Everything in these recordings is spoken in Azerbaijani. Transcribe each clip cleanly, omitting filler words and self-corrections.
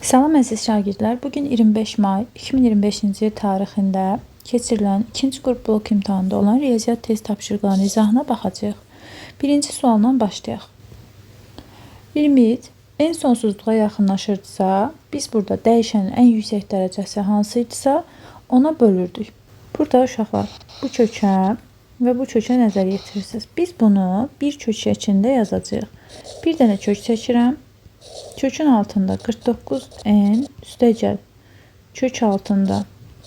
Salam əziz şagirdlər. Bugün 25 may 2025-ci il tarixində keçirilən ikinci qrup blok imtahanında olan riyaziyyat test tapşırıqlarının izahına baxacağıq. Birinci sualla başlayaq. Limit en sonsuzluğa yaxınlaşırdısa, biz burada dəyişənin ən yüksək dərəcəsi hansı idisə, ona bölürdük. Burada uşaqlar bu kökə və bu kökə nəzər yetirirsiniz. Biz bunu bir kök şəklində yazacağıq. Bir dənə kök çəkirəm. Kökün altında 49n üstəgəl kök altında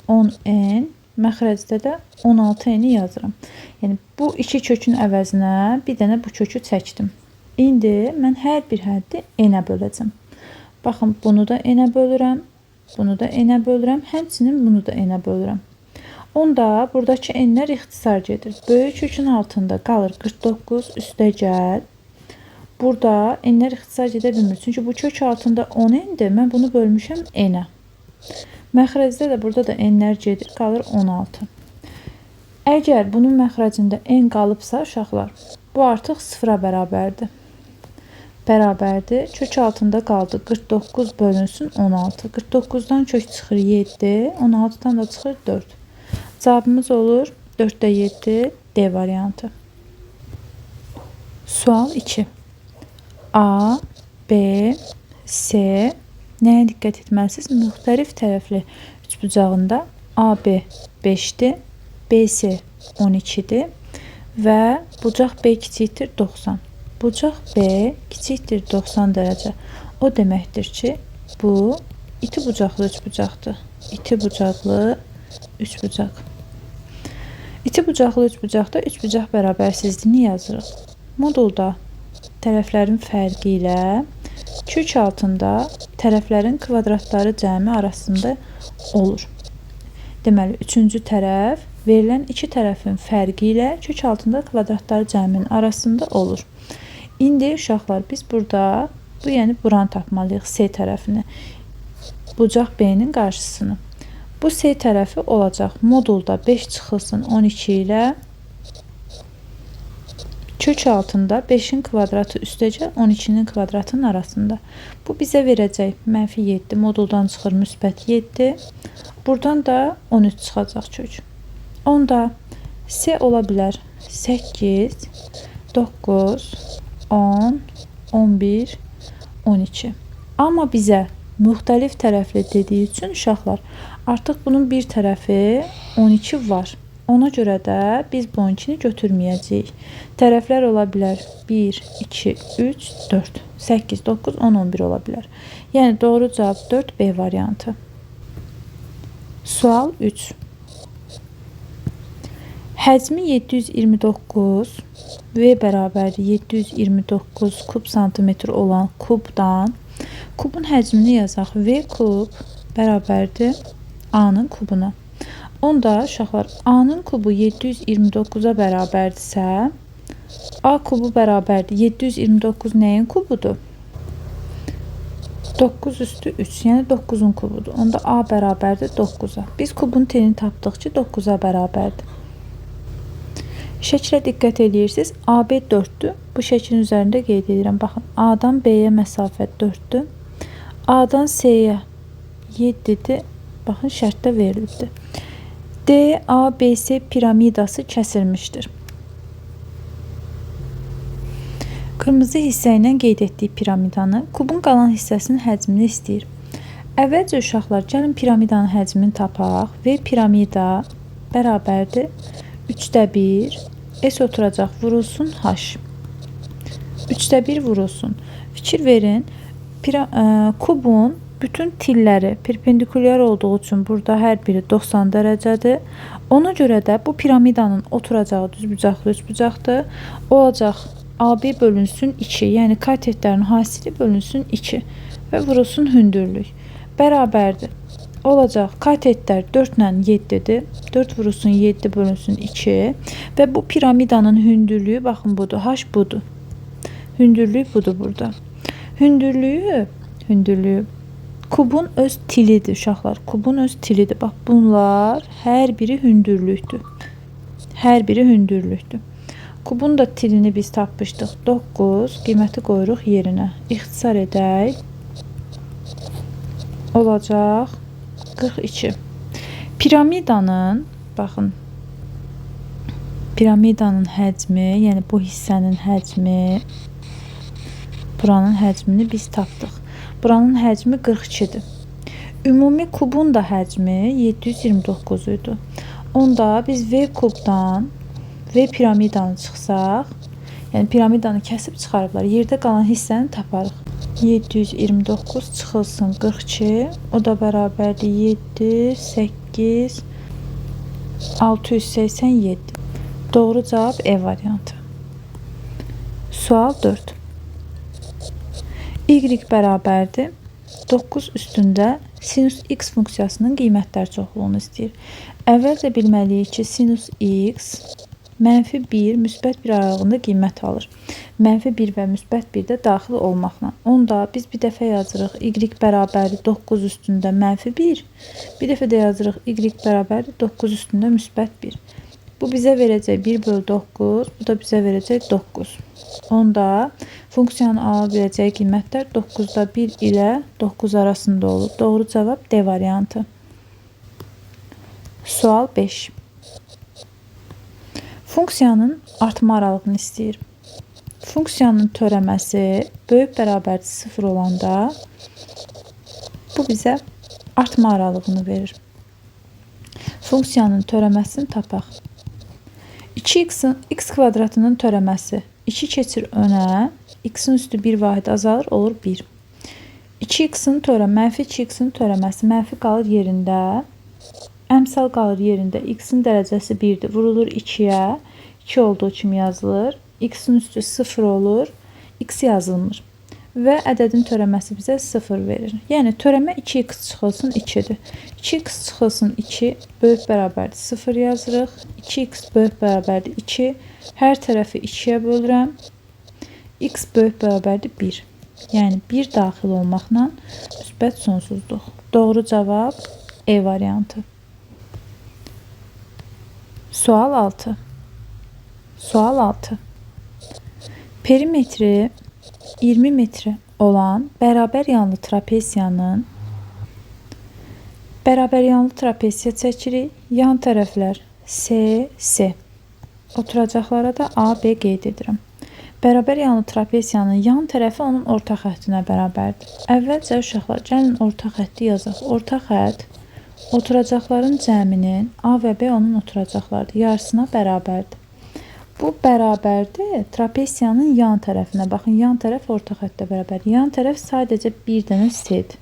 10n, məxrəcdə də 16n-i yazıram. Yəni bu iki kökün əvəzinə bir dənə bu kökü çəkdim. İndi mən hər bir həddi n-ə böləcəm. Baxın, bunu da n-ə bölürəm, bunu da n-ə bölürəm, həmçinin bunu da n-ə bölürəm. Onda buradakı n-lər ixtisar gedir. Böyük kökün altında qalır 49 üstəgəl. Burada n-lər ixtisar gedə bilmir. Çünki bu kök altında 10n-dir. Mən bunu bölmüşəm n-ə. Məxrəcdə də burada da n-lər gedir, qalır 16. Əgər bunun məxrəcində n qalıbsa uşaqlar, bu artıq sıfıra bərabərdir. Bərabərdir. Kök altında qaldı 49 bölünsün 16. 49-dan kök çıxır 7, 16-dan da çıxır 4. Cavabımız olur 4-də 7 D variantı. Sual 2. A, B, C nəyə diqqət etməlisiniz? Müxtəlif tərəfli üçbucağında AB 5-dir, BC 12-dir və bucaq B kiçikdir 90. Bucaq B kiçikdir 90 dərəcə. O deməkdir ki, bu iti bucaqlı üçbucaqdır. İti bucaqlı üçbucaq. İti bucaqlı üçbucaqda üçbucaq bərabərsizliyini yazırıq. Modulda tərəflərin fərqi ilə kök altında tərəflərin kvadratları cəmi arasında olur. Deməli, üçüncü tərəf verilən iki tərəfin fərqi ilə kök altında kvadratları cəminin arasında olur. İndi uşaqlar biz burada bu yəni buranı tapmalıyıq, C tərəfini. Bucaq B-nin qarşısını. Bu C tərəfi olacaq. Modulda 5 çıxılsın 12 ilə kök altında 5-in kvadratı üstəgəl 12-nin kvadratının arasında. Bu bizə verəcək mənfi 7, moduldan çıxır müsbət 7. Buradan da 13 çıxacaq kök. Onda C ola bilər 8, 9, 10, 11, 12. Amma bizə müxtəlif tərəfli dediyi üçün uşaqlar, artıq bunun bir tərəfi 12 var. Ona görə də biz bu 12-ni götürməyəcəyik. Tərəflər ola bilər 1, 2, 3, 4, 8, 9, 10, 11 ola bilər. Yəni doğru cavab 4 B variantı. Sual 3. Həcmi 729 V bərabərdir 729 kub santimetr olan kubdan kubun həcmini yazaq. V kub bərabərdir A-nın kubuna. Onda uşaqlar A-nın kubu 729-a bərabərdirsə, A kubu bərabərdir 729 nəyin kubudur? 9 üstü 3, yəni 9-un kubudur. Onda A bərabərdir 9-a. Biz kubun telini tapdıq ki, 9-a bərabərdir. Şəklə diqqət eləyirsiniz. AB 4-dür. Bu şəklin üzərində qeyd edirəm. Baxın, A-dan B-yə məsafə 4-dür. A-dan C-yə 7-dir. Baxın, şərtdə verilibdir. DABC piramidası kəsilmişdir. Qırmızı hissə ilə qeyd etdiyi piramidanı kubun qalan hissəsinin həcmini istəyir. Əvvəlcə uşaqlar, gəlin piramidanın həcmini tapaq. V piramida bərabərdir 3-də 1 S oturacaq vurulsun H. 3-də 1 vurulsun. Fikir verin, kubun bütün tilləri perpendikulyar olduğu üçün burada hər biri 90 dərəcədir. Ona görə də bu piramidanın oturacağı düzbucaqlı üçbucaqdır. Olacaq AB bölünsün 2, yəni katetlərin hasili bölünsün 2 və vurulsun hündürlük. Bərabərdir. Olacaq katetlər 4 ilə 7-dir. 4 vurulsun 7 bölünsün 2 və bu piramidanın hündürlüyü baxın budur. H budur. Hündürlük budur burada. Hündürlüyü kubun öz tilidir uşaqlar. Kubun öz tilidir. Bax bunlar hər biri hündürlükdür. Hər biri hündürlükdür. Kubun da tilini biz tapmışdıq. 9 qiyməti qoyuruq yerinə. İxtisar edək. Olacaq 42. Piramidanın, baxın, piramidanın həcmi, yəni bu hissənin həcmi, buranın həcmini biz tapdıq. Buranın həcmi 42-dir. Ümumi kubun da həcmi 729 idi. Onda biz V kubdan V piramidanı çıxsaq, yəni piramidanı kəsib çıxarıblar, yerdə qalan hissəni taparıq. 729 çıxılsın 42, o da bərabərdir 7, 8, 687. Doğru cavab E variantı. Sual 4. Y bərabərdir 9 üstündə sinus x funksiyasının qiymətlər çoxluğunu istəyir. Əvvəlcə bilməliyik ki, sinus x mənfi 1, müsbət 1 aralığında qiymət alır. Mənfi 1 və müsbət 1 də daxil olmaqla. Onda biz bir dəfə yazırıq y bərabərdir 9 üstündə mənfi 1. Bir dəfə də yazırıq y bərabərdir 9 üstündə müsbət 1. Bu bizə verəcək 1 bölü 9, bu da bizə verəcək 9. Onda funksiyanın ala biləcəyi qiymətlər 9-da 1 ilə 9 arasında olur. Doğru cavab D variantı. Sual 5. Funksiyanın artma aralığını istəyir. Funksiyanın törəməsi böyük bərabərdir 0 olanda bu bizə artma aralığını verir. Funksiyanın törəməsini tapaq. 2x-in x kvadratının törəməsi 2 keçir önə, x-in üstü 1 vahid azalır, olur 1. 2x-in törə, mənfi 2x-in törəməsi mənfi qalır yerində. Əmsal qalır yerində. X-in dərəcəsi 1-dir. Vurulur 2-yə. 2 olduğu kimi yazılır. X-in üstü 0 olur. X yazılmır. Və ədədin törəməsi bizə 0 verir. Yəni törəmə 2x çıxılsın 2-dir. 2x çıxılsın 2 böyük bərabərdir 0 yazırıq. 2x böyük bərabərdir 2. Hər tərəfi 2-yə bölürəm. X böyük bərabərdir 1. Yəni 1 daxil olmaqla müsbət sonsuzluq. Doğru cavab E variantı. Sual 6. Sual 6. Perimetri 20 metre olan bərabər yanlı trapesiyanın bərabər yanlı trapesiya çəkirik. Yan tərəflər C, C. Oturacaqlara da A, B qeyd edirəm. Bərabər yanlı trapesiyanın yan tərəfi onun orta xəttinə bərabərdir. Əvvəlcə uşaqlar, gəlin orta xətti yazaq. Orta xətt oturacaqların cəminin A və B onun oturacaqlardır. Yarısına bərabərdir. Bu bərabərdir trapesiyanın yan tərəfinə. Baxın, yan tərəf orta xəttə bərabərdir. Yan tərəf sadəcə bir dənə C-dir.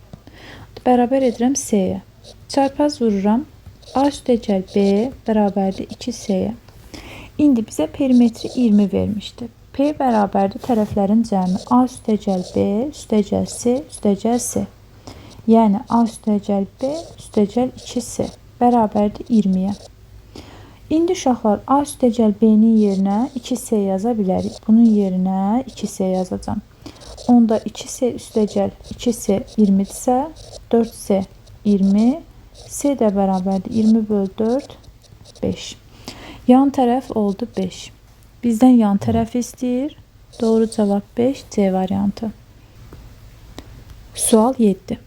Bərabər edirəm C-yə. Çarpaz vururam. A üstəgəl B bərabərdir 2C-yə. İndi bizə perimetri 20 vermişdi. P bərabərdir tərəflərin cəmi. A üstəgəl B üstəgəl C üstəgəl C. Yəni A üstəgəl B üstəgəl 2C bərabərdir 20-yə. İndi uşaqlar A üstəgəl B-nin yerinə 2C yaza bilərik. Bunun yerinə 2C yazacağam. Onda 2C üstəgəl 2C 20-dirsə 4C 20, C də bərabərdir 20 bölü 4, 5. Yan tərəf oldu 5. Bizdən yan tərəfi istəyir. Doğru cavab 5, C variantı. Sual 7.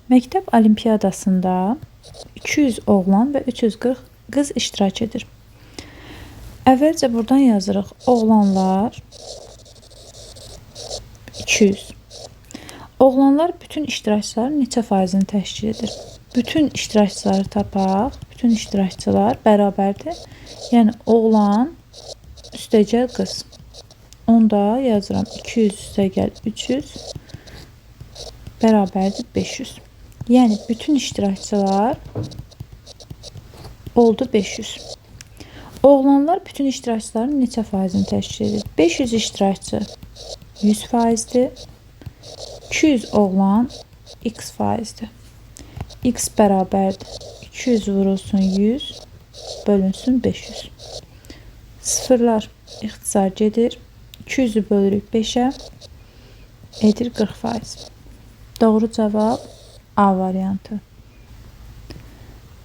Məktəb olimpiyadasında 200 oğlan və 340 qız iştirak edir. Əvvəlcə buradan yazırıq. Oğlanlar 200. Oğlanlar bütün iştirakçıların neçə faizini təşkil edir? Bütün iştirakçıları tapaq. Bütün iştirakçılar bərabərdir. Yəni oğlan üstəgəl qız. Onda yazıram 200 üstəgəl 300 bərabərdir 500. Yəni bütün iştirakçılar oldu 500. Oğlanlar bütün iştirakçıların neçə faizini təşkil edir? 500 iştirakçı 100 faizdir. 200 oğlan x faizdir. X bərabərdir 200 vurulsun 100 bölünsün 500. Sıfırlar ixtisar gedir. 200-ü bölürük 5-ə edir 40%. Doğru cavab A variantı.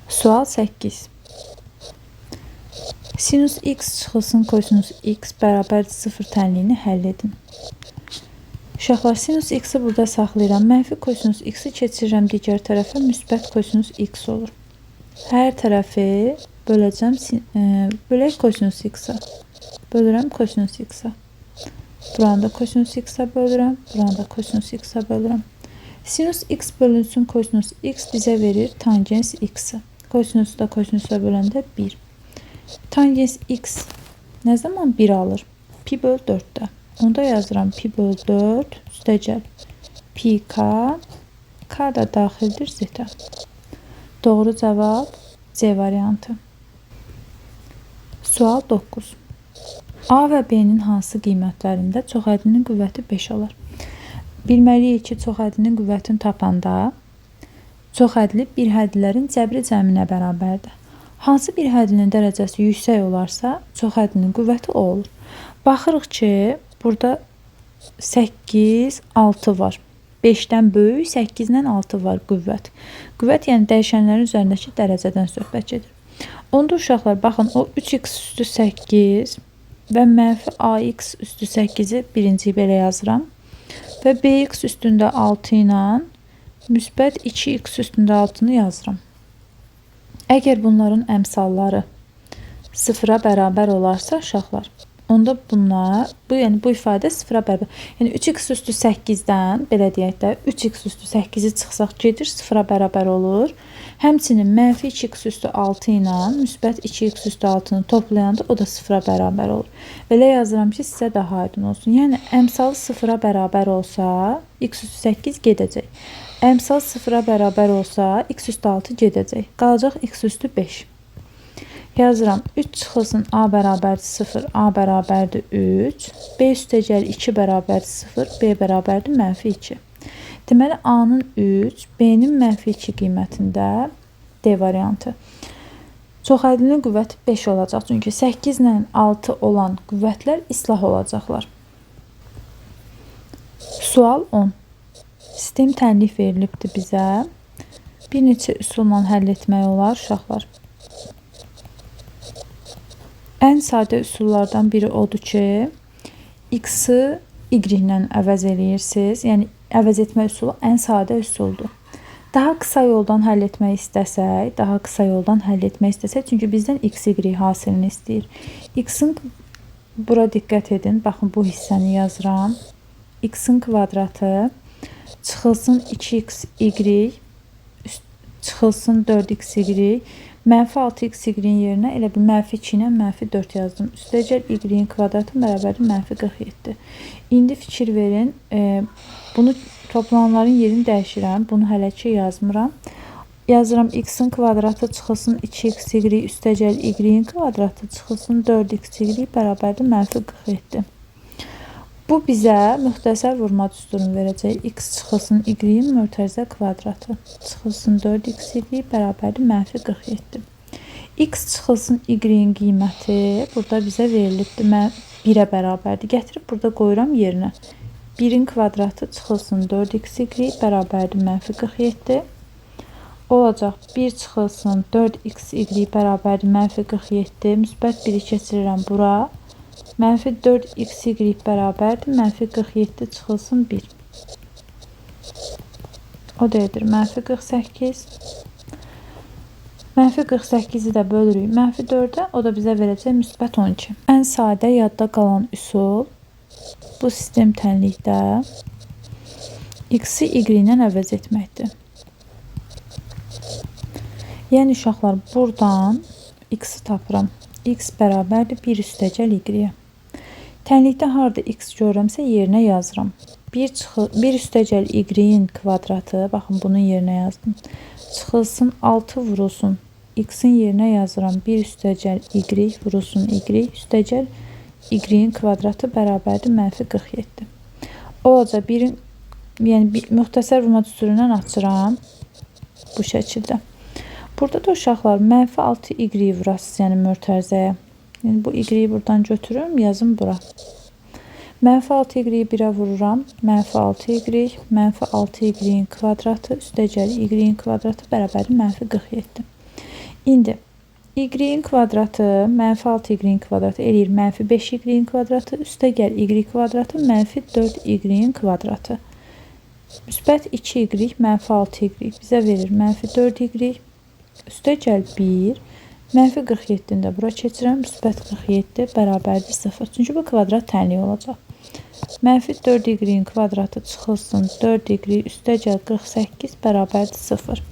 Sual 8. Sinus x çıxılsın kosinus x bərabərdir 0 tənliyini həll edin. Uşaqlar, sinus x-i burada saxlayıram. Mənfi kosinus x-i keçirirəm digər tərəfə. Müsbət kosinus x olur. Hər tərəfi böləcəm, bölək kosinus x-a. Bölürəm kosinus x-a. Buranı da kosinus x-a bölürəm. Buranı da kosinus x-a bölürəm. Sinus x bölünsün kosinus x bizə verir tangens x-i. Kosinusu da kosinusa böləndə 1. Tangens x nə zaman 1 alır? Pi böl 4-də. Onda yazıram pi böl 4 üstəgəl pi k, k da daxildir z-ə. Doğru cavab C variantı. Sual 9. A və B-nin hansı qiymətlərində çoxədlinin qüvvəti 5 olar? Bilməliyik ki, çoxədlinin qüvvətini tapanda çoxədli bir hədlilərin cəbri cəminə bərabərdir. Hansı bir hədlinin dərəcəsi yüksək olarsa, çoxədlinin qüvvəti o olur. Baxırıq ki, burada 8, 6 var. 5-dən böyük 8-dən 6 var qüvvət. Qüvvət, yəni dəyişənlərin üzərindəki dərəcədən söhbət gedir. Onda uşaqlar, baxın, o 3x üstü 8 və mənfi ax üstü 8-i birinci belə yazıram. Və bx üstündə 6 ilə müsbət 2x üstündə 6-nı yazıram. Əgər bunların əmsalları 0-a bərabər olarsa, uşaqlar, onda bunlar, bu, yəni bu ifadə 0-a bərabər. Yəni 3x üstü 8-dən, belə deyək də, 3x üstü 8-i çıxsaq gedir 0-a bərabər olur. Həmçinin mənfi 2x üstü 6 ilə müsbət 2x üstü 6-nı toplayanda o da 0-a bərabər olur. Belə yazıram ki, sizə daha aydın olsun. Yəni əmsalı 0-a bərabər olsa, x üstü 8 gedəcək. Əmsal 0-a bərabər olsa, x üstü 6 gedəcək. Qalacaq x üstü 5. Yazıram 3 çıxılsın a bərabərdir 0, a bərabərdir 3, b üstəgəl 2 bərabərdir 0, b bərabərdir mənfi 2. Deməli, a-nın 3, b-nin mənfi 2 qiymətində D variantı. Çoxədlinin qüvvəti 5 olacaq. Çünki 8 ilə 6 olan qüvvətlər islah olacaqlar. Sual 10. Sistem tənlik verilibdir bizə. Bir neçə üsulla həll etmək olar uşaqlar. Ən sadə üsullardan biri odur ki, x-i y ilə əvəz eləyirsiniz. Yəni, əvəz etmə üsulu ən sadə üsuldur. Daha qısa yoldan həll etmək istəsək, çünki bizdən x, y hasilini istəyir. X-in, bura diqqət edin, baxın bu hissəni yazıram. X-in kvadratı çıxılsın 2x, y, çıxılsın 4x, y, mənfi 6x, y-in yerinə elə bir mənfi 2 ilə mənfi 4 yazdım. Üstəgəl y-in kvadratı bərabərdir mənfi 47. İndi fikir verin, bunu toplananların yerini dəyişirəm. Bunu hələ ki yazmıram. Yazıram x-in kvadratı çıxılsın 2x, y, üstəgəl y-in kvadratı çıxılsın 4x, y bərabərdir mənfi 47. Bu bizə müxtəsər vurma düsturunu verəcək. X çıxılsın y-in mötərizə kvadratı çıxılsın 4x, y bərabərdir mənfi 47. X çıxılsın y-in qiyməti burada bizə verilibdir. 1-ə bərabərdir. Gətirib burada qoyuram yerinə. 1-in kvadratı çıxılsın 4x, y bərabərdir mənfi 47. Olacaq 1 çıxılsın 4x, y bərabərdir mənfi 47. Müsbət 1-i keçirirəm bura. Mənfi 4x, y bərabərdir mənfi 47 çıxılsın 1. O da edir mənfi 48. Mənfi 48-i də bölürük mənfi 4-ə, o da bizə verəcək müsbət 12. Ən sadə yadda qalan üsul bu sistem tənlikdə x-i y ilə əvəz etməkdir. Yəni uşaqlar, buradan x-i tapıram. X bərabərdir 1 üstəgəl y-ə. Tənlikdə harada x görürəmsə yerinə yazıram. 1 üstəgəl y-in kvadratı, baxın bunun yerinə yazdım. Çıxılsın 6 vurulsun. X-in yerinə yazıram. 1 üstəgəl y vurulsun y üstəgəl y-in kvadratı bərabərdir mənfi 47. Olacaq 1-in, yəni müxtəsər vurma düsturundan açıram bu şəkildə. Burada da uşaqlar mənfi 6 y vurasınız, yəni mötərizəyə. Yəni bu y-i buradan götürüm, yazım bura. Mənfi 6 y-i 1-ə vururam. Mənfi 6 y, mənfi 6 y-in kvadratı, üstəgəl y-in kvadratı bərabərdir mənfi 47. İndi Y-in kvadratı mənfi 6y-in kvadratı eləyir mənfi 5y-in kvadratı üstə gəl y kvadratı mənfi 4y-in kvadratı. Müsbət 2y mənfi 6y bizə verir mənfi 4y üstə gəl 1 mənfi 47-ni də bura keçirəm. Müsbət 47 bərabərdir 0. Çünki bu kvadrat tənliyi olacaq. Mənfi 4y-in kvadratı çıxılsın 4y üstə gəl 48 bərabərdir 0.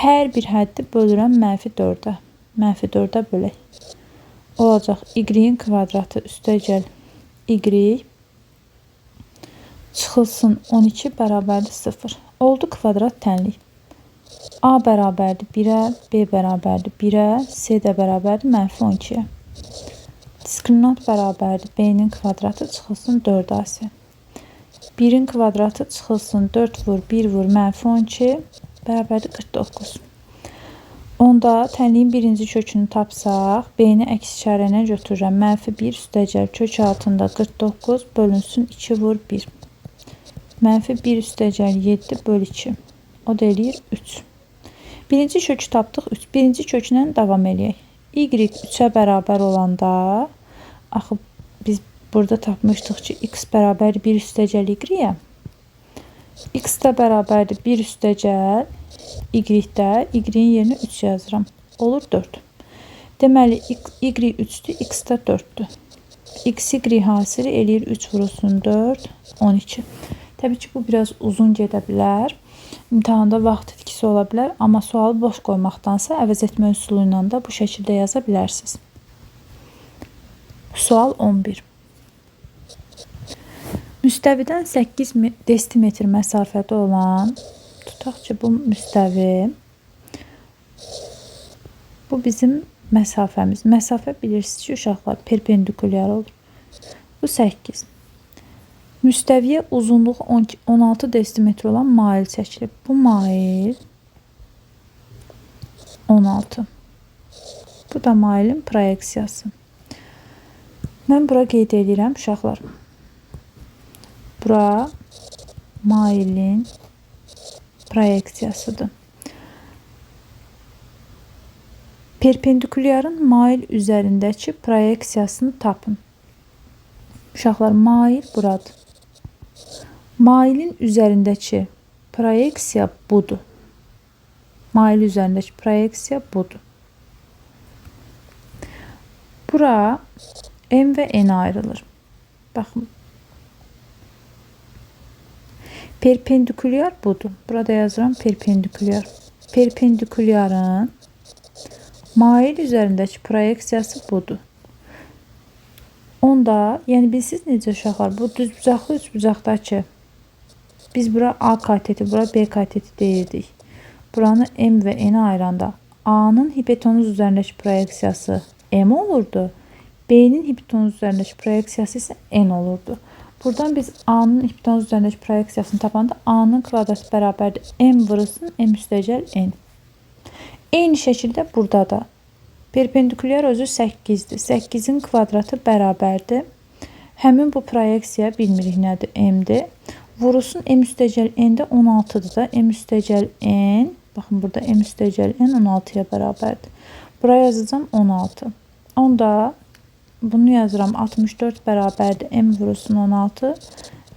Hər bir həddi bölürəm mənfi 4-ə. Mənfi 4-ə bölək. Olacaq y-in kvadratı üstə gəl y çıxılsın 12 bərabərdir 0. Oldu kvadrat tənlik. A bərabərdir 1-ə, B bərabərdir 1-ə, C də bərabərdir mənfi 12-yə. Diskriminant bərabərdir B-nin kvadratı çıxılsın 4AC. 1-in kvadratı çıxılsın 4 vur 1 vur mənfi 12 bərabərdir 49. Onda tənliyin birinci kökünü tapsaq, B-ni əks işarə ilə götürürəm. Mənfi 1 üstəgəl kök altında 49 bölünsün 2 vur 1. Mənfi 1 üstəgəl 7 böl 2. O da eləyir 3. Birinci kökü tapdıq 3. Birinci köklə davam eləyək. Y 3-ə bərabər olanda, axı biz burada tapmışdıq ki, x bərabər 1 üstəgəl y-yə. X də bərabərdir 1 üstəgəl y-də, y-in yerinə 3 yazıram. Olur 4. Deməli, y 3-dür, x də 4-dür. X, y hasili eləyir 3 vurulsun 4, 12. Təbii ki, bu biraz uzun gedə bilər. İmtahanda vaxt itkisi ola bilər, amma sualı boş qoymaqdansa əvəz etmə üsulu ilə də bu şəkildə yaza bilərsiniz. Sual 11. Müstəvidən 8 desimetr məsafədə olan, tutaq ki, bu müstəvi, bu bizim məsafəmiz. Məsafə bilirsiniz ki, uşaqlar perpendikulyar olur. Bu 8. Müstəviyə uzunluğu 16 desimetr olan mail çəkilib. Bu mail 16. Bu da mailin proyeksiyası. Mən bura qeyd edirəm uşaqlar. Bura mailin proyeksiyasıdır. Perpendikulyarın mail üzərindəki proyeksiyasını tapın. Uşaqlar, mail buradır. Mailin üzərindəki proyeksiya budur. Mail üzərindəki proyeksiya budur. Bura M və N ayrılır. Baxın. Perpendikulyar budur. Burada yazıram perpendikulyar. Perpendikulyarın mail üzərindəki proyeksiyası budur. Onda, yəni bilirsiniz necə uşaqlar, bu düzbucaqlı üçbucaqdakı biz bura A kateti, bura B kateti deyirdik. Buranı M və N ayıranda A-nın hipotenuz üzərindəki proyeksiyası M olurdu. B-nin hipotenuz üzərindəki proyeksiyası isə N olurdu. Buradan biz A-nın hipotenuz üzərindəki proyeksiyasını tapanda A-nın kvadratı bərabərdir M vurulsun M üstəgəl N. Eyni şəkildə burada da perpendikulyar özü 8-dir. 8-in kvadratı bərabərdir. Həmin bu proyeksiya bilmirik nədir, M-dir. Vurulsun M üstəgəl N də 16-dır da. M üstəgəl N, baxın burada M üstəgəl N 16-ya bərabərdir. Buraya yazacağam 16. Onda bunu yazıram 64 bərabərdir M vurulsun 16.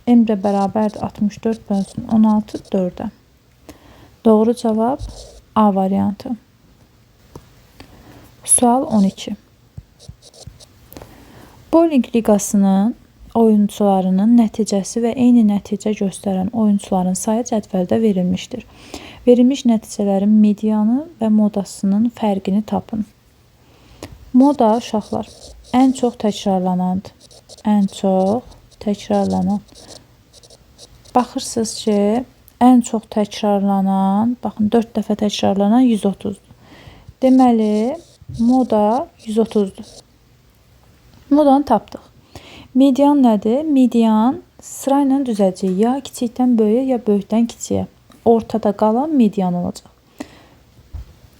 M də bərabərdir 64 bölünsün 16 4-ə. Doğru cavab A variantı. Sual 12. Bowling liqasının oyunçularının nəticəsi və eyni nəticə göstərən oyunçuların sayı cədvəldə verilmişdir. Verilmiş nəticələrin medianı və modasının fərqini tapın. Moda uşaqlar ən çox təkrarlanandır. Ən çox təkrarlanan. Baxırsınız ki, ən çox təkrarlanan, baxın 4 dəfə təkrarlanan 130-dur. Deməli, moda 130-dur. Modanı tapdıq. Median nədir? Median sırayla düzəcək. Ya kiçikdən böyüyə, ya böyükdən kiçiyə. Ortada qalan median olacaq.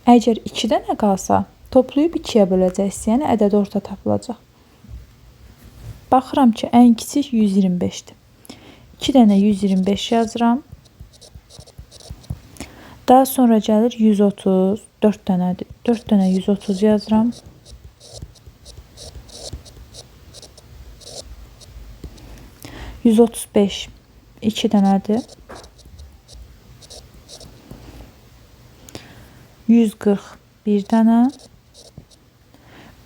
Əgər 2 dənə qalsa, toplayıb 2-yə böləcəksiniz. Yəni ədəd orta tapılacaq. Baxıram ki, ən kiçik 125-dir. 2 dənə 125 yazıram. Daha sonra gəlir 130, 4 dənədir. 4 dənə 130 yazıram. 135 2 dənədir. 141 dənə.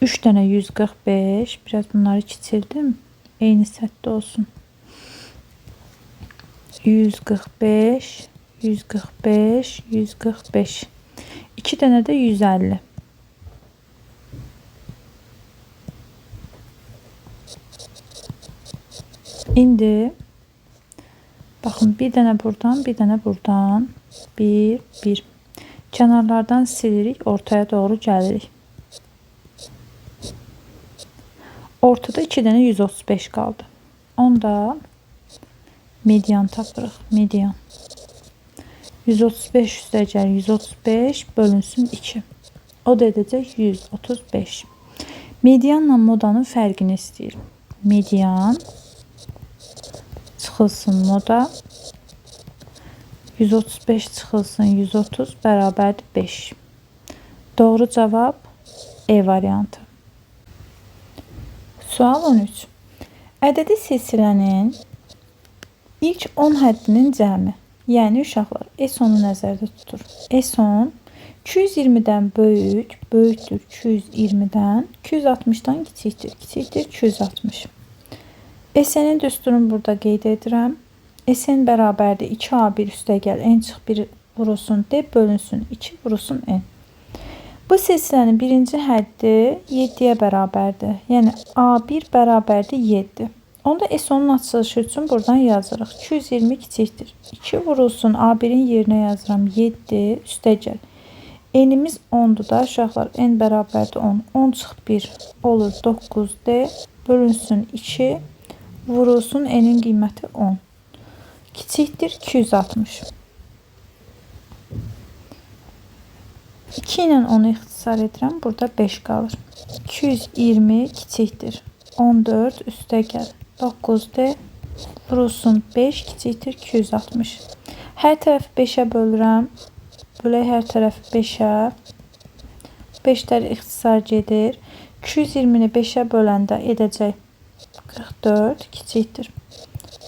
3 dənə 145. Biraz bunları kiçildim. Eyni sətdə olsun. 145, 145, 145. 2 dənə də 150. İndi baxın, bir dənə buradan, bir dənə buradan. 1, 1. Kənarlardan silirik, ortaya doğru gəlirik. Ortada 2 dənə 135 qaldı. Onda median tapırıq. Median. 135 üstəgəl 135 bölünsün 2. O da edəcək 135. Medianla modanın fərqini istəyir. Median çıxılsın moda. 135 çıxılsın 130 bərabərdir 5. Doğru cavab E variantı. Sual 13. Ədədi silsilənin ilk 10 həddinin cəmi, yəni uşaqlar S10-u nəzərdə tutur. S10 220-dən böyük, böyükdür 220-dən, 260-dan kiçikdir, kiçikdir 260. SN-in düsturunu burada qeyd edirəm. SN bərabərdir 2A1 üstəgəl N çıx 1 vurulsun D bölünsün 2 vurulsun N. Bu silsilənin birinci həddi 7-yə bərabərdir. Yəni A1 bərabərdir 7. Onda S10-un açılışı üçün buradan yazırıq. 220 kiçikdir. 2 vurulsun A1-in yerinə yazıram 7 üstəgəl. N-imiz 10-dur da uşaqlar. N bərabərdir 10. 10 çıx 1 olur 9D bölünsün 2 vurulsun N-in qiyməti 10. Kiçikdir 260. 2 ilə 10-u ixtisar edirəm. Burada 5 qalır. 220 kiçikdir. 14 üstəgəl 9D vurulsun 5 kiçikdir 260. Hər tərəfi 5-ə bölürəm. Bölək hər tərəfi 5-ə. 5-lər ixtisar gedir. 220-ni 5-ə böləndə edəcək 44 kiçikdir.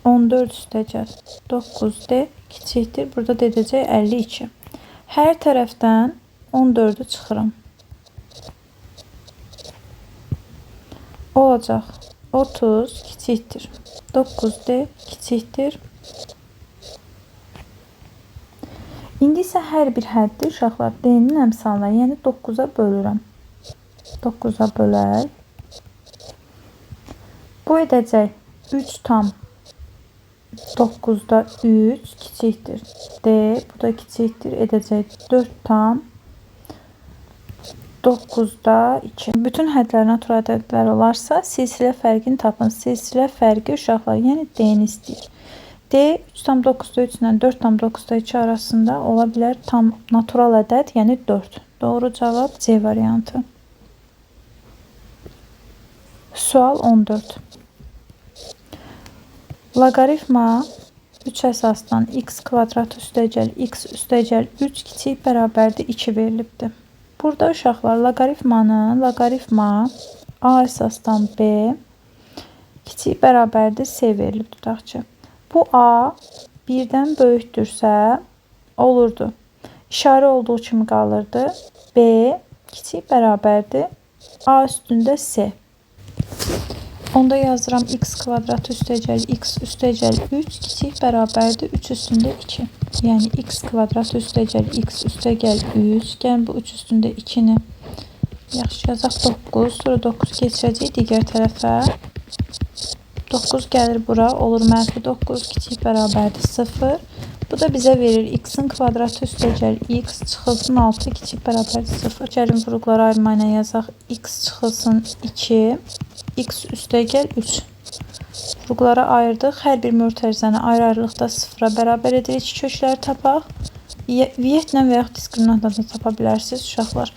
14 üstəgəl 9D kiçikdir. Burada da edəcək 52. Hər tərəfdən 14-ü çıxıram. Olacaq 30 kiçikdir. 9D kiçikdir. İndi isə hər bir həddi uşaqlar D-nin əmsalına, yəni 9-a bölürəm. 9-a bölək. Bu edəcək 3 tam 9-da 3 kiçikdir. D, bu da kiçikdir. Edəcək 4 tam 9-da 2. Bütün hədlər natural ədədlər olarsa, silsilə fərqini tapın. Silsilə fərqi uşaqlar, yəni D-ni istəyir. D 3,9-da 3 ilə 4,9-da 2 arasında ola bilər tam natural ədəd, yəni 4. Doğru cavab C variantı. Sual 14. Loqaritma 3 əsasdan x kvadrat üstəgəl x üstəgəl 3 kiçik bərabərdir 2 verilibdir. Burada uşaqlar loqaritmanın loqaritma a əsasdan b kiçik bərabərdir c verilib tutaq ki. Bu a 1-dən böyükdürsə olurdu. İşarə olduğu kimi qalırdı. B kiçik bərabərdir a üstündə c. Onda yazıram x kvadrat üstəgəl x üstəgəl 3 kiçik bərabərdir 3 üstündə 2. Yəni x kvadrat üstəgəl x üstəgəl 3. Gəlin bu 3 üstündə 2-ni yaxşı yazaq 9. Sonra 9 keçirəcəyik digər tərəfə. 9 gəlir bura, olur mənfi 9 kiçik bərabərdir 0. Bu da bizə verir x-in kvadratı üstəgəl x çıxılsın 6 kiçik bərabərdir 0. Gəlin vuruqları ayırma ilə yazaq x çıxılsın 2, x üstəgəl 3. Vuruqlara ayırdıq. Hər bir mötərizəni ayrı-ayrılıqda 0-a bərabər edirik ki, kökləri tapaq. Vietlə və yaxud diskriminantla da tapa bilərsiniz uşaqlar.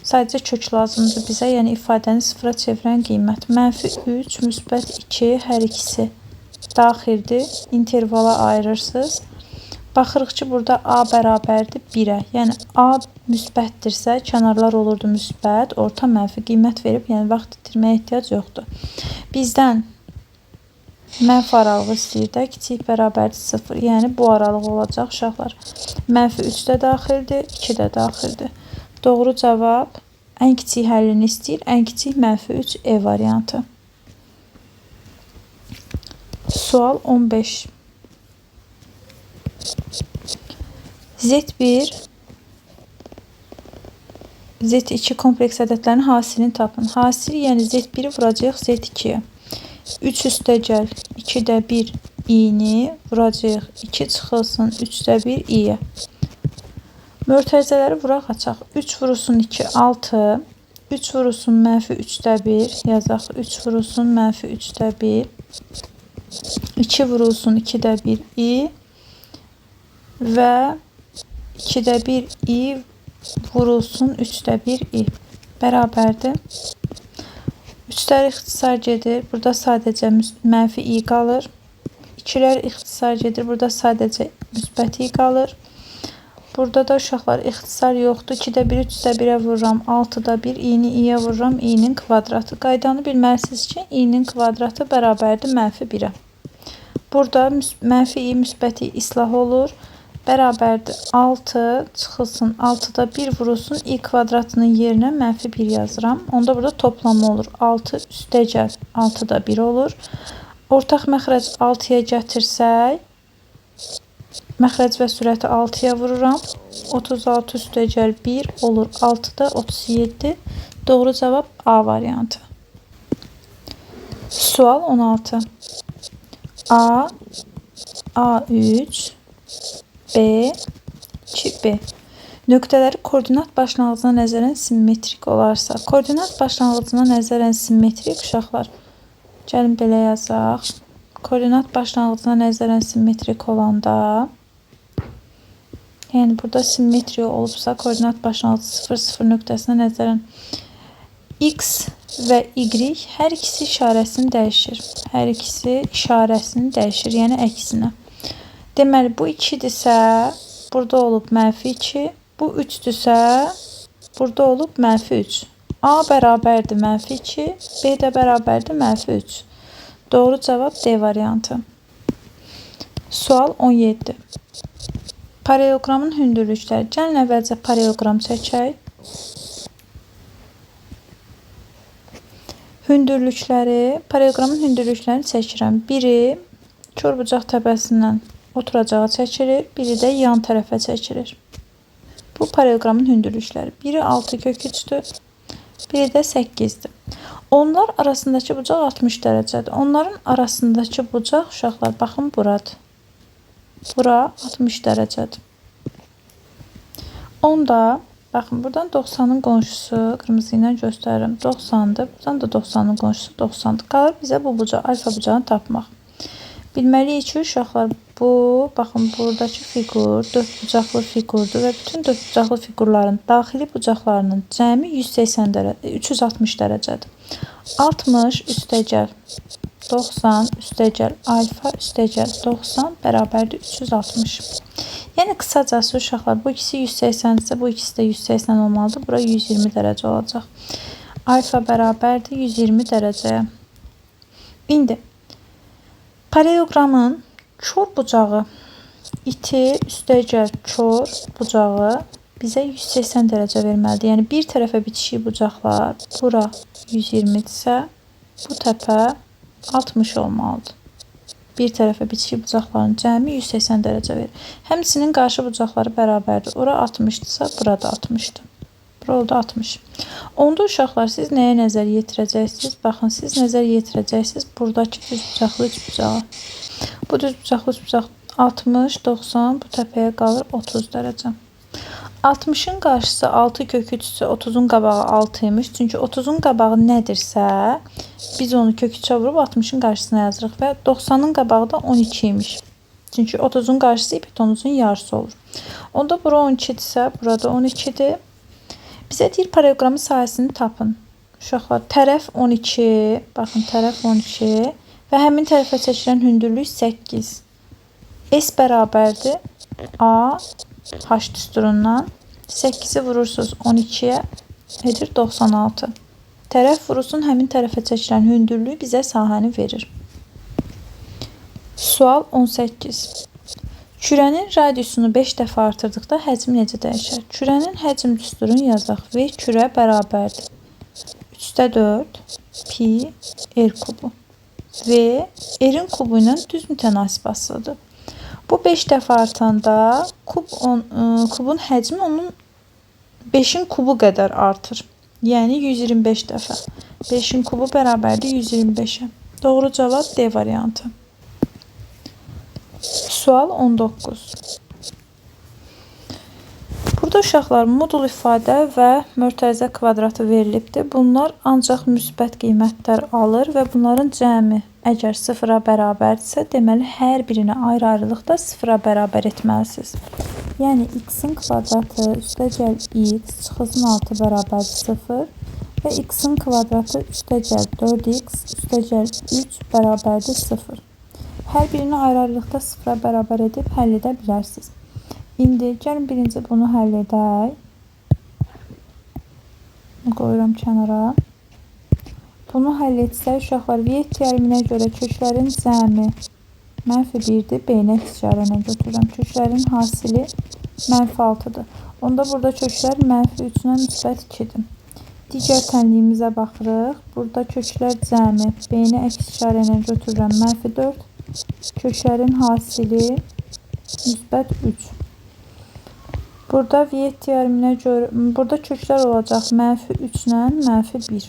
Sadəcə kök lazımdır bizə, yəni ifadəni 0-a çevirən qiymət. Mənfi 3, müsbət 2 hər ikisi daxildir. İntervala ayırırsınız. Baxırıq ki, burada A bərabərdir 1-ə. Yəni A müsbətdirsə, kənarlar olurdu müsbət, orta mənfi qiymət verib, yəni vaxt itirməyə ehtiyac yoxdur. Bizdən mənfi aralığı istəyir də, kiçik bərabərdir 0. Yəni bu aralıq olacaq uşaqlar. Mənfi 3 də daxildir, 2 də daxildir. Doğru cavab ən kiçik həllini istəyir. Ən kiçik mənfi 3 E variantı. Sual 15. Z1, Z2 kompleks ədədlərinin hasilini tapın. Hasil, yəni Z1-i vuracağıq Z2-yə. 3 üstəgəl 2-də 1 i-ni vuracağıq. 2 çıxılsın 3-də 1 i-yə. Mötərizələri vuraq açaq. 3 vurulsun 2, 6. 3 vurulsun mənfi 3-də 1. Yazaq. 3 vurulsun mənfi 3-də 1. 2 vurulsun 2-də 1 i. Və 2-də 1 i vurulsun 3-də 1 i. Bərabərdir. 3-lər ixtisar gedir. Burada sadəcə mənfi i qalır. 2-lər ixtisar gedir. Burada sadəcə müsbət i qalır. Burada da uşaqlar ixtisar yoxdur. 2-də 1, 3-də 1-ə vururam. 6-da 1, i-ni i-yə vururam. I-nin kvadratı. Qaydanı bilməlisiniz ki, i-nin kvadratı bərabərdir mənfi 1-ə. Burada mənfi i, müsbət i islah olur. Bərabərdir 6 çıxılsın 6-da 1 vurulsun i kvadratının yerinə mənfi 1 yazıram. Onda burada toplama olur. 6 üstəgəl 6-da 1 olur. Ortaq məxrəc 6-ya gətirsək, məxrəc və sürəti 6-ya vururam. 36 üstəgəl 1 olur 6-da 37. Doğru cavab A variantı. Sual 16. A, A3, B, 2B. Nöqtələri koordinat başlanğıcına nəzərən simmetrik olarsa, koordinat başlanğıcına nəzərən simmetrik uşaqlar, gəlin belə yazaq. Koordinat başlanğıcına nəzərən simmetrik olanda, yəni burada simmetriya olubsa, koordinat başlanğıcı 0, 0 nöqtəsinə nəzərən X və Y hər ikisi işarəsini dəyişir. Hər ikisi işarəsini dəyişir, yəni əksinə. Deməli, bu 2-dirsə, burada olub mənfi 2. Bu 3-dürsə, burada olub mənfi 3. A bərabərdir mənfi 2, B də bərabərdir mənfi 3. Doğru cavab D variantı. Sual 17. Paralleloqramın hündürlükləri. Gəlin əvvəlcə paralleloqram çəkək. Hündürlükləri, paralleloqramın hündürlüklərini çəkirəm. Biri kör bucaq təpəsindən oturacağa çəkilir, biri də yan tərəfə çəkilir. Bu paralleloqramın hündürlükləri. Biri 6 kök 3-dür, biri də 8-dir. Onlar arasındakı bucaq 60 dərəcədir. Onların arasındakı bucaq, uşaqlar, baxın, buradır. Bura 60 dərəcədir. Onda, baxın, buradan 90-ın qonşusu, qırmızı ilə göstərirəm, 90-dır. Buradan da 90-ın qonşusu 90-dır. Qalır bizə bu bucaq, alfa bucağını tapmaq. Bilməliyik ki, uşaqlar, bu, baxın, buradakı fiqur dörd bucaqlı fiqurdur və bütün dörd bucaqlı fiqurların daxili bucaqlarının cəmi 180 dərəcə, 360 dərəcədir. 60 üstəgəl 90 üstəgəl alfa üstəgəl 90 bərabərdir 360. Yəni, qısacası uşaqlar, bu ikisi 180-dirsə, bu ikisi də 180 olmalıdır. Bura 120 dərəcə olacaq. Alfa bərabərdir 120 dərəcəyə. İndi, paralleloqramın kor bucağı iti üstəgəl kor bucağı bizə 180 dərəcə verməlidir. Yəni, bir tərəfə bitişik bucaqlar bura 120-dirsə, bu təpə 60 olmalıdır. Bir tərəfə bitişik bucaqların cəmi 180 dərəcə verir. Həmçinin qarşı bucaqları bərabərdir. Ora 60-dırsa, burada 60-dır. Bura oldu 60. Onda uşaqlar, siz nəyə nəzər yetirəcəksiniz? Baxın, siz nəzər yetirəcəksiniz buradakı düz bucaqlı üç bucağa. Bu düz bucaqlı üç bucaq 60, 90, bu təpəyə qalır 30 dərəcə. 60-ın qarşısı 6 kök 3 isə 30-un qabağı 6 imiş. Çünki 30-un qabağı nədirsə, biz onu kök 3-ə vurub 60-ın qarşısına yazırıq və 90-ın qabağı da 12 imiş. Çünki 30-un qarşısı hipotenuzun yarısı olur. Onda bura 12-dirsə, burada 12-dir. Bizə deyir, paralleloqramın sahəsini tapın. Uşaqlar, tərəf 12, baxın, tərəf 12 və həmin tərəfə çəkilən hündürlük 8. S bərabərdir A H düsturundan. 8-i vurursunuz 12-yə, edir 96. Tərəf vurulsun həmin tərəfə çəkilən hündürlüyü bizə sahəni verir. Sual 18. Kürənin radiusunu 5 dəfə artırdıqda həcmi necə dəyişər? Kürənin həcm düsturunu yazaq. V kürə bərabərdir 3,4 pi r kubu. V r-in kubu ilə düz mütənasib asılıdır. Bu 5 dəfə artanda kubun həcmi onun 5-in kubu qədər artır. Yəni 125 dəfə. 5-in kubu bərabərdir 125-ə. Doğru cavab D variantı. Sual 19. Burada uşaqlar modul ifadə və mörtəzə kvadratı verilibdir. Bunlar ancaq müsbət qiymətlər alır və bunların cəmi əgər 0-a bərabərdirsə, deməli hər birini ayrı-ayrılıqda 0-a bərabər etməlisiniz. Yəni x-in kvadratı üstəgəl x çıxılsın 6 bərabərdir 0 və x-in kvadratı üstəgəl 4x üstəgəl 3 bərabərdir 0. Hər birini ayrı-ayrılıqda 0-a bərabər edib həll edə bilərsiniz. İndi gəlin birinci bunu həll edək. Qoyuram kənara. Bunu həll etsək uşaqlar Viet teoreminə görə köklərin cəmi mənfi 1-dir. B-ni əks işarə ilə götürürəm. Köklərin hasili mənfi 6-dır. Onda burada köklər mənfi 3-lə müsbət 2-dir. Digər tənliyimizə baxırıq. Burada köklər cəmi B-ni əks işarə ilə götürürəm. Mənfi 4. Köklərin hasili müsbət 3. Burada Viet teoreminə görə burada köklər olacaq mənfi 3 ilə mənfi 1.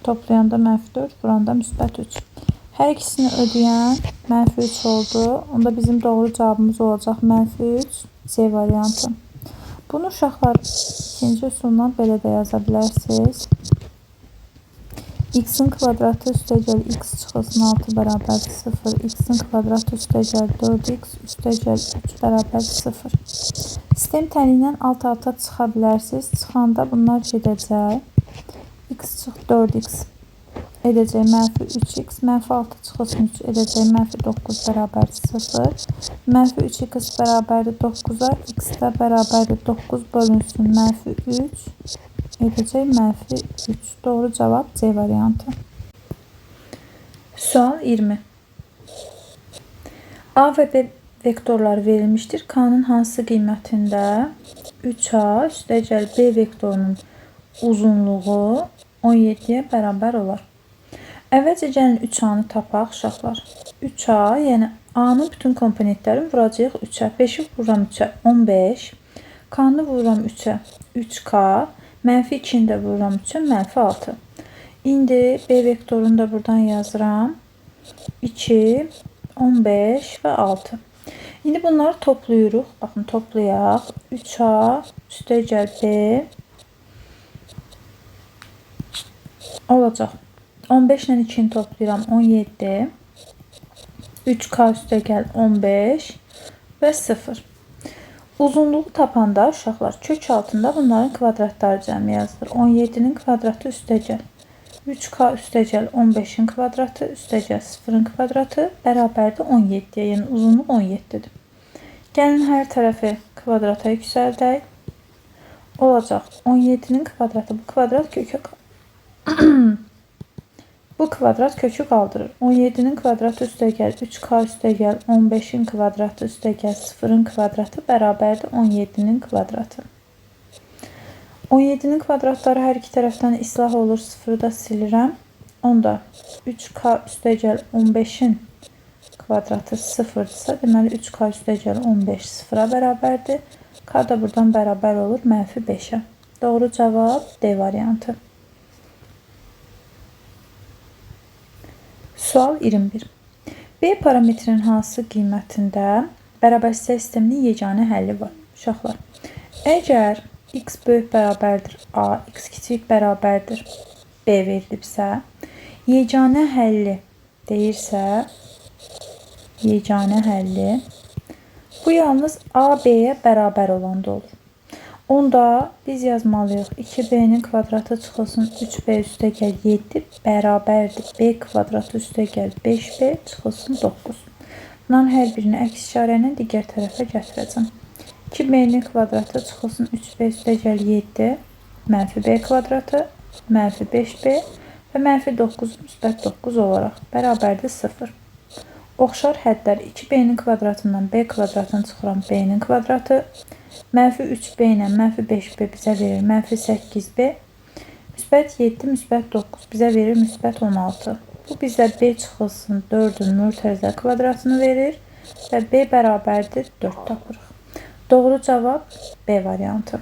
Toplayanda mənfi 4, vuranda müsbət 3. Hər ikisini ödəyən mənfi 3 oldu. Onda bizim doğru cavabımız olacaq mənfi 3, C variantı. Bunu uşaqlar ikinci üsulla belə də yaza bilərsiniz. X-in kvadratı üstəgəl x çıxılsın 6 bərabərdir 0. X-in kvadratı üstəgəl 4x üstəgəl 3 bərabərdir 0. Sistem tənliyindən alt-alta çıxa bilərsiniz. Çıxanda bunlar gedəcək. X çıx 4x edəcək mənfi 3x. Mənfi 6 çıxılsın 3 edəcək mənfi 9 bərabərdir 0. Mənfi 3x bərabərdir 9-a. X də bərabərdir 9 bölünsün mənfi 3. Edəcək mənfi 3. Doğru cavab C variantı. Sual 20. A və B vektorları verilmişdir. K-nın hansı qiymətində 3A üstəgəl B vektorunun uzunluğu 17-yə bərabər olar? Əvvəlcə gəlin 3A-nı tapaq uşaqlar. 3A, yəni A-nın bütün komponentlərini vuracağıq 3-ə. 5-i vururam 3-ə, 15. K-nı vururam 3-ə, 3K. Mənfi 2-ni də vururam 3-ə, mənfi 6. İndi B vektorunu da buradan yazıram. 2, 15 və 6. İndi bunları toplayırıq. Baxın, toplayaq. 3A üstəgəl B olacaq. 15 ilə 2-ni toplayıram, 17. 3K üstəgəl 15 və 0. Uzunluğu tapanda uşaqlar kök altında bunların kvadratları cəmi yazılır. 17-nin kvadratı üstəgəl 3K üstəgəl 15-in kvadratı üstəgəl 0-ın kvadratı bərabərdir 17-yə, yəni uzunluq 17-dir. Gəlin hər tərəfi kvadrata yüksəldək. Olacaq 17-nin kvadratı bu kvadrat kökü bu kvadrat kökü qaldırır. 17-nin kvadratı üstəgəl 3K üstəgəl 15-in kvadratı üstəgəl 0-ın kvadratı bərabərdir 17-nin kvadratı. 17-nin kvadratları hər iki tərəfdən islah olur. 0-ı da silirəm. Onda 3K üstəgəl 15-in kvadratı 0-dırsa, deməli 3K üstəgəl 15 0-a bərabərdir. K da buradan bərabər olur mənfi 5-ə. Doğru cavab D variantı. Sual 21. B parametrinin hansı qiymətində bərabərsizlik sisteminin yeganə həlli var? Uşaqlar, əgər x böyük bərabərdir A, x kiçik bərabərdir B verilibsə, yeganə həlli deyirsə, yeganə həlli bu yalnız A, B-yə bərabər olanda olur. Onda biz yazmalıyıq 2B-nin kvadratı çıxılsın 3B üstəgəl 7 bərabərdir B kvadratı üstəgəl 5B çıxılsın 9. Bunların hər birini əks işarə ilə digər tərəfə gətirəcəm. 2b-nin kvadratı çıxılsın 3b üstəgəl 7, mənfi b kvadratı, mənfi 5b və mənfi 9 müsbət 9 olaraq bərabərdir 0. Oxşar hədlər 2b-nin kvadratından b kvadratını çıxıram b-nin kvadratı, mənfi 3b ilə mənfi 5b bizə verir mənfi 8b, müsbət 7, müsbət 9 bizə verir müsbət 16. Bu bizə b çıxılsın 4-ün mürtəzə kvadratını verir və b bərabərdir 4 tapırıq. Doğru cavab B variantı.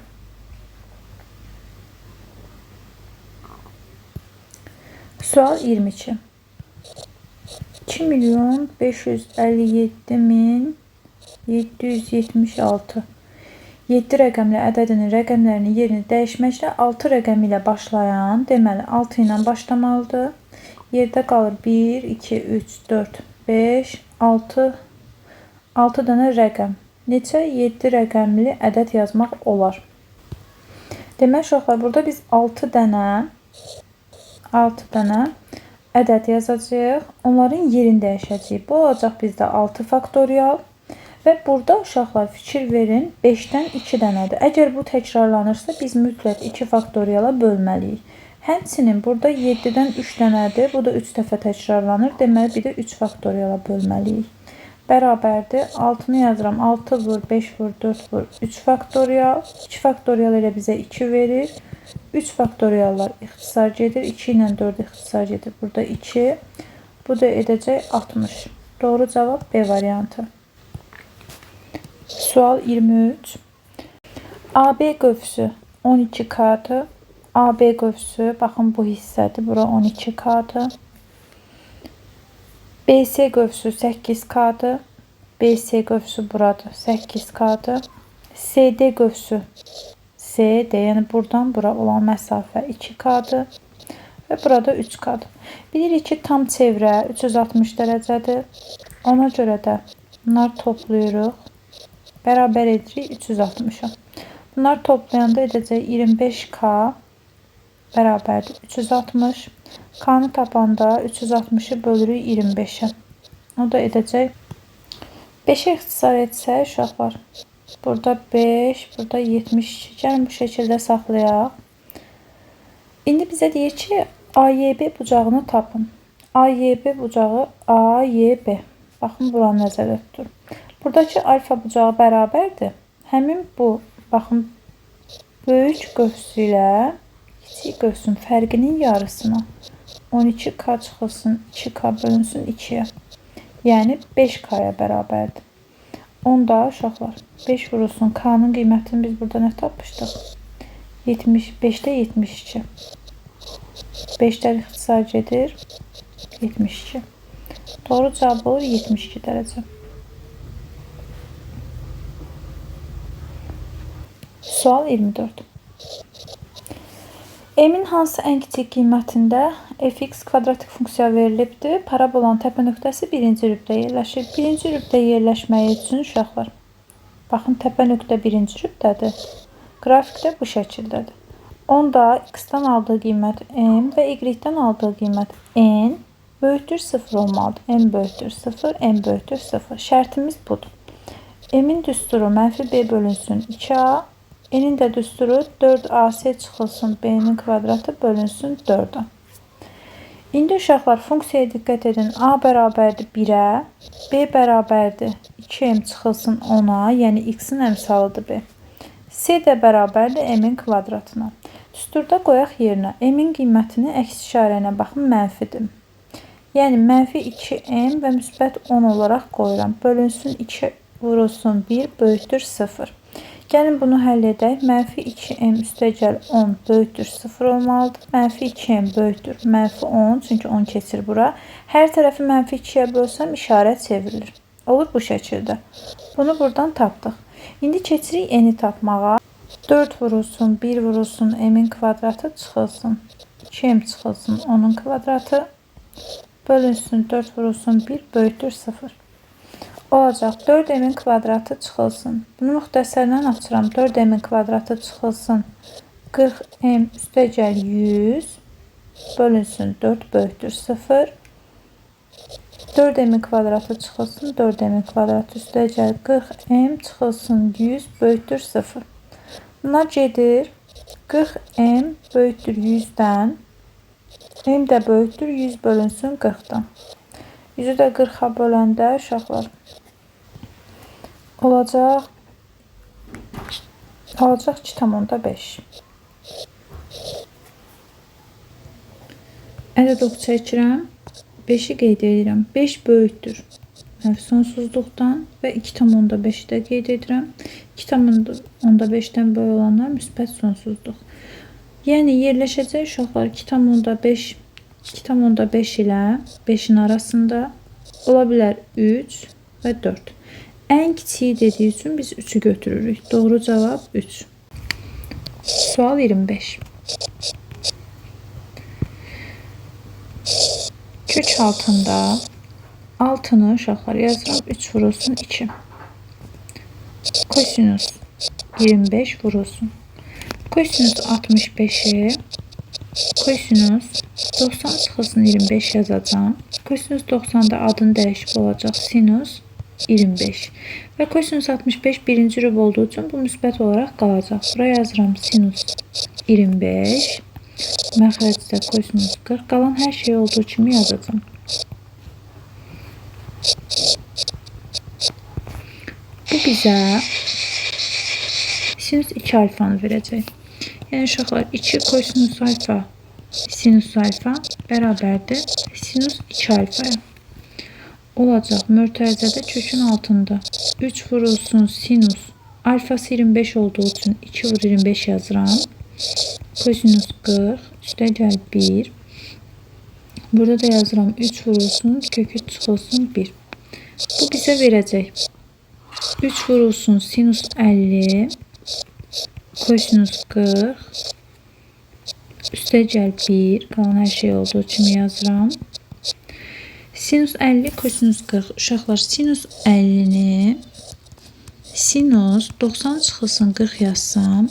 Sual 22. 2.557.776 7 rəqəmli ədədinin rəqəmlərinin yerini dəyişməklə 6 rəqəmi ilə başlayan, deməli 6 ilə başlamalıdır. Yerdə qalır 1, 2, 3, 4, 5, 6, 6 dənə rəqəm. Neçə 7 rəqəmli ədəd yazmaq olar? Demək uşaqlar, burada biz 6 dənə ədəd yazacağıq. Onların yerini dəyişəcəyik. Bu olacaq bizdə 6 faktorial. Və burada uşaqlar fikir verin, 5-dən 2 dənədir. Əgər bu təkrarlanırsa, biz mütləq 2 faktoriala bölməliyik. Həmçinin burada 7-dən 3 dənədir. Bu da 3 dəfə təkrarlanır. Deməli, bir də 3 faktoriala bölməliyik. Bərabərdir. 6-nı yazıram. 6 vur, 5 vur, 4 vur, 3 faktorial. 2 faktorial elə bizə 2 verir. 3 faktoriallar ixtisar gedir. 2 ilə 4 ixtisar gedir. Burada 2. Bu da edəcək 60. Doğru cavab B variantı. Sual 23. AB qövsü 12K-dır. AB qövsü, baxın bu hissədir. Bura 12K-dır. BC qövsü 8K-dır. BC qövsü buradır. 8K-dır. CD qövsü CD, yəni buradan bura olan məsafə 2K-dır. Və burada 3K-dır. Bilirik ki, tam çevrə 360 dərəcədir. Ona görə də bunları toplayırıq. Bərabər edirik 360-a. Bunları toplayanda edəcək 25K bərabərdir 360. K-nı tapanda 360-ı bölürük 25-ə. O da edəcək 5-ə ixtisar etsək uşaqlar. Burada 5, burada 72. Gəlin bu şəkildə saxlayaq. İndi bizə deyir ki, AYB bucağını tapın. AYB bucağı AYB. Baxın, buranı nəzərdə tutur. Buradakı alfa bucağı bərabərdir. Həmin bu, baxın, böyük qövsü ilə kiçik qövsün fərqinin yarısına 12K çıxılsın, 2K bölünsün 2-yə. Yəni 5K-ya bərabərdir. Onda uşaqlar 5 vurulsun. K-nın qiymətini biz burada nə tapmışdıq? 5-də 72. 5-lər ixtisar gedir. 72. Doğru cavab olur 72 dərəcə. Sual 24. M-in hansı ən kiçik qiymətində fx kvadratik funksiya verilibdir? Parabolanın təpə nöqtəsi birinci rübdə yerləşir. Birinci rübdə yerləşməyi üçün uşaqlar, baxın, təpə nöqtə birinci rübdədir. Qrafikdə bu şəkildədir. Onda x-dan aldığı qiymət m və y-dən aldığı qiymət n böyükdür 0 olmalıdır. M böyükdür 0, m böyükdür 0. Şərtimiz budur. M-in düsturu mənfi b bölünsün 2a, N'in də düsturu 4ac çıxılsın b-nin kvadratı bölünsün 4-ə. İndi uşaqlar funksiyaya diqqət edin. A bərabərdir 1-ə, B bərabərdir 2m çıxılsın 10-a, yəni x-in əmsalıdır B. C də bərabərdir m-in kvadratına. Düsturda qoyaq yerinə m-in qiymətini əks işarə ilə baxın mənfidir. Yəni mənfi 2m və müsbət 10 olaraq qoyuram. Bölünsün 2 vurulsun 1 böyükdür 0. Gəlin bunu həll edək. Mənfi 2m üstəgəl 10 böyükdür 0 olmalıdır. Mənfi 2m böyükdür mənfi 10, çünki 10 keçir bura. Hər tərəfi mənfi 2-yə bölsəm işarə çevrilir. Olur bu şəkildə. Bunu buradan tapdıq. İndi keçirik n-i tapmağa. 4 vurulsun, 1 vurulsun, m-in kvadratı çıxılsın. 2m çıxılsın, 10-un kvadratı. Bölünsün, 4 vurulsun, 1 böyükdür 0. Olacaq 4m-in kvadratı çıxılsın. Bunu müxtəsərlə açıram. 4m-in kvadratı çıxılsın. 40m üstəgəl 100 bölünsün 4 böyükdür 0. 4m kvadratı çıxılsın 4m kvadratı üstəgəl 40m çıxılsın 100 böyükdür 0. Bunlar gedir. 40m böyükdür 100-dən. M də böyükdür 100 bölünsün 40-dan. 100-ü də 40-a böləndə uşaqlar olacaq 2,5. Ədəd oxu çəkirəm. 5-i qeyd edirəm. 5 böyükdür sonsuzluqdan və 2,5-i də qeyd edirəm. 2,5-dən böyük olanlar müsbət sonsuzluq. Yəni yerləşəcək uşaqlar 2,5 ilə 5-in arasında ola bilər 3 və 4. Ən kiçiyi dediyi üçün biz 3-ü götürürük. Doğru cavab 3. Sual 25. Kök altında altını uşaqlar yazıram 3 vurulsun 2. Kosinus 25 vurulsun. Kosinus 65-i kosinus 90 çıxılsın 25 yazacağam. Kosinus 90-da adını dəyişib olacaq sinus 25. Və kosinus 65 birinci rüb olduğu üçün bu müsbət olaraq qalacaq. Bura yazıram sinus 25. Məxrəcdə kosinus 40. Qalan hər şey olduğu kimi yazacağam. Bu bizə sinus 2 alfanı verəcək. Yəni uşaqlar 2 kosinus alfa sinus alfa bərabərdir sinus 2 alfaya. Olacaq mötərizədə kökün altında 3 vurulsun sinus alfası 25 olduğu üçün 2 vur 25 yazıram. Kosinus 40 üstəgəl 1. Burada da yazıram 3 vurulsun kökü çıxılsın 1. Bu bizə verəcək 3 vurulsun sinus 50 kosinus 40 üstəgəl 1. Qalan hər şey olduğu kimi yazıram. Sinus 50 kosinus 40. Uşaqlar sinus 50-ni sinus 90 çıxılsın 40 yazsam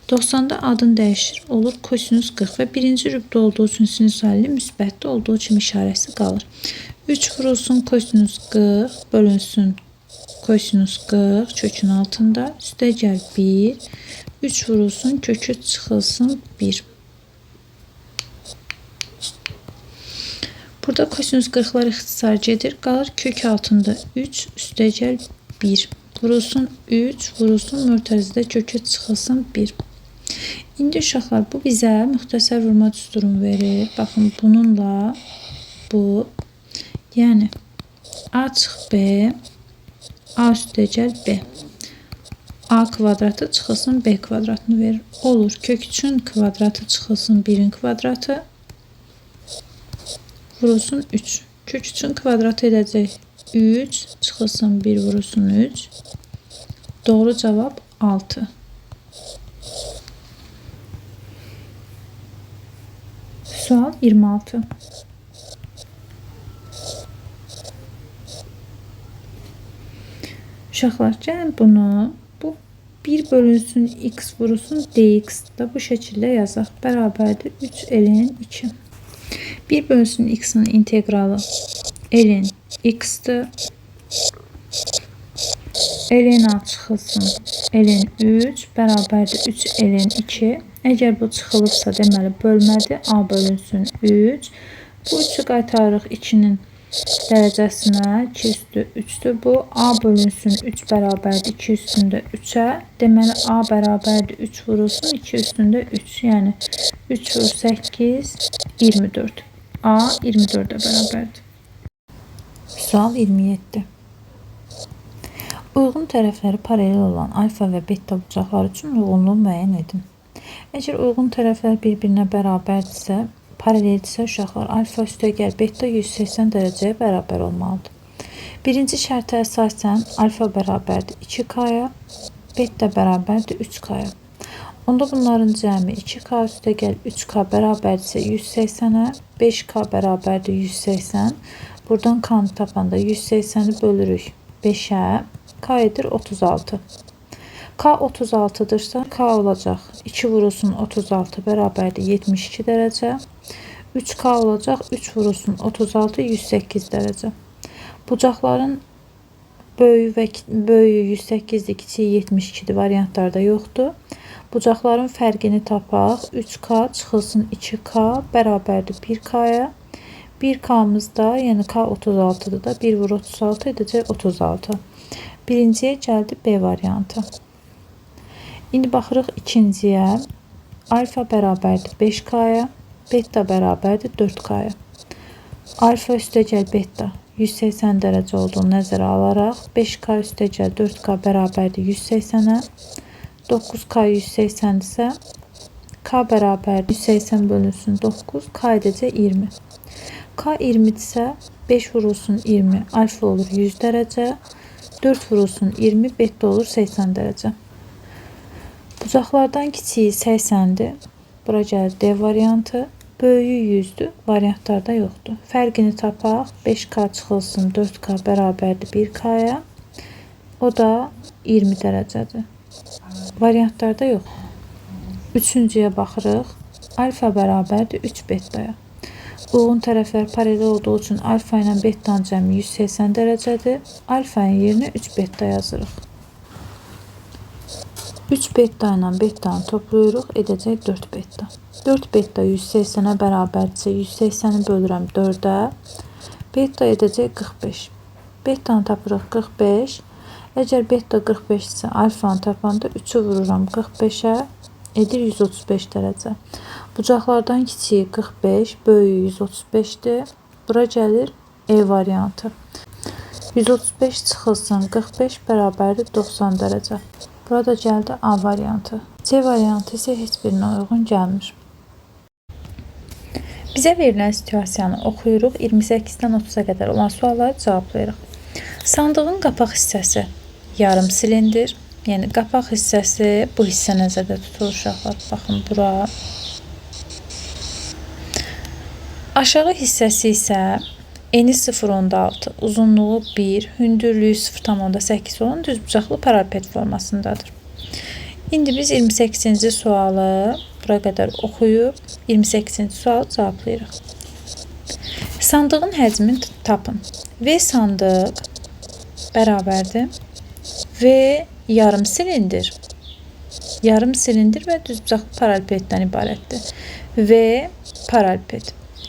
90-da adını dəyişir olur kosinus 40 və birinci rübdə olduğu üçün sinus 50 müsbətdə olduğu kimi işarəsi qalır. 3 vurulsun kosinus 40 bölünsün kosinus 40 kökün altında üstəgəl 1 3 vurulsun kökü çıxılsın 1. Burada kosinus 40-lar ixtisar gedir. Qalır kök altında 3 üstəgəl 1. Vurulsun 3, vurulsun mötərizədə kökü çıxılsın 1. İndi uşaqlar bu bizə müxtəsər vurma düsturunu verir. Baxın bununla bu, yəni A çıx B, A üstəgəl B. A kvadratı çıxılsın B kvadratını verir. Olur. Kök 3-ün kvadratı çıxılsın 1-in kvadratı. Vurulsun 3. Kök 3-ün kvadratı edəcək 3 çıxılsın 1 vurulsun 3. Doğru cavab 6. Sual 26. Uşaqlar, gəlin bunu bu 1 bölünsün x vurulsun dx da bu şəkildə yazaq. Bərabərdir 3 ln 2. 1 bölünsün x-in inteqralı ln x-dir. Ln a çıxılsın ln 3 bərabərdir 3 ln 2. Əgər bu çıxılıbsa, deməli bölmədir. A bölünsün 3. Bu 3-ü qaytarırıq 2-nin dərəcəsinə. 2 üstü 3-dür bu. A bölünsün 3 bərabərdir 2 üstündə 3-ə. Deməli A bərabərdir 3 vurulsun 2 üstündə 3. Yəni 3 vur 8, 24. A 24-ə bərabərdir. Sual 27. Uyğun tərəfləri paralel olan alfa və beta bucaqları üçün uyğunluğu müəyyən edin. Əgər uyğun tərəflər bir-birinə bərabərdirsə, paraleldirsə uşaqlar alfa üstəgəl beta 180 dərəcəyə bərabər olmalıdır. Birinci şərtə əsasən alfa bərabərdir 2K-ya, beta bərabərdir 3K-ya. Onda bunların cəmi 2K üstəgəl 3K bərabərdirsə 180-ə, 5K bərabərdir 180. Buradan K-nı tapanda 180-i bölürük 5-ə, K edir 36. K 36-dırsa K olacaq 2 vurulsun 36 bərabərdir 72 dərəcə. 3K olacaq 3 vurulsun 36 108 dərəcə. Bucaqların böyüyü və böyüyü 108-dir, kiçiyi 72-dir, variantlarda yoxdur. Bucaqların fərqini tapaq. 3K çıxılsın 2K bərabərdir 1K-ya. 1K-mız da, yəni K 36-dır da, 1 vur 36 edəcək 36. Birinciyə gəldi B variantı. İndi baxırıq ikinciyə. Alfa bərabərdir 5K-ya, beta bərabərdir 4K-ya. Alfa üstəgəl beta 180 dərəcə olduğunu nəzərə alaraq 5K üstəgəl 4K bərabərdir 180-ə. 9K 180-dirsə K bərabərdir 180 bölünsün 9, K edəcək 20. K 20-dirsə 5 vurulsun 20, alfa olur 100 dərəcə. 4 vurulsun 20, beta olur 80 dərəcə. Bucaqlardan kiçiyi 80-dir. Bura gəlir D variantı. Böyüyü 100-dür. Variantlarda yoxdur. Fərqini tapaq. 5K çıxılsın 4K bərabərdir 1K-ya. O da 20 dərəcədir. Variantlarda yox. Üçüncüyə baxırıq. Alfa bərabərdir 3 betaya. Uyğun tərəflər paralel olduğu üçün alfa ilə betanın cəmi 180 dərəcədir. Alfanın yerinə 3 beta yazırıq. 3 beta ilə betanı toplayırıq, edəcək 4 beta. 4 beta 180-ə bərabərdirsə 180-i bölürəm 4-ə. Beta edəcək 45. Betanı tapırıq 45. Əgər beta 45-dirsə alfanı tapanda 3-ü vururam 45-ə, edir 135 dərəcə. Bucaqlardan kiçiyi 45, böyüyü 135-dir. Bura gəlir E variantı. 135 çıxılsın 45 bərabərdir 90 dərəcə. Burada gəldi A variantı. C variantı isə heç birinə uyğun gəlmir. Bizə verilən situasiyanı oxuyuruq. 28-dən 30-a qədər olan sualları cavablayırıq. Sandığın qapaq hissəsi yarım silindir. Yəni qapaq hissəsi bu hissə nəzərdə tutulur uşaqlar. Baxın bura. Aşağı hissəsi isə eni 0,6, uzunluğu 1, hündürlüyü 0,8 olan düzbucaqlı paralelped formasındadır. İndi biz 28-ci sualı bura qədər oxuyub 28-ci sualı cavablayırıq. Sandığın həcmini tapın. V sandıq bərabərdir. V yarım silindir. Yarım silindir və düzbucaqlı paralelpeddən ibarətdir. V paralelped.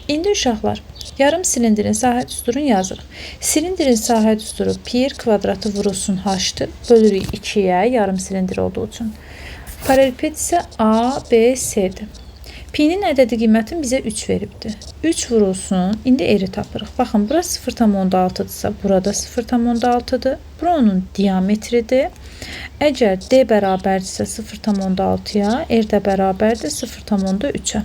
İndi uşaqlar, yarım silindirin sahə düsturunu yazırıq. Silindirin sahə düsturu pi r kvadratı vurulsun h-dır. Bölürük 2-yə yarım silindir olduğu üçün. Paralelped isə A, B, C-dir. Pi'nin ədədi qiymətini bizə 3 veribdir. 3 vurulsun. İndi r-i tapırıq. Baxın, bura 0,6-dırsa, burada 0,6-dır. Bura onun diametridir. Əgər D bərabərdirsə 0,6-ya, R də bərabərdir 0,3-ə.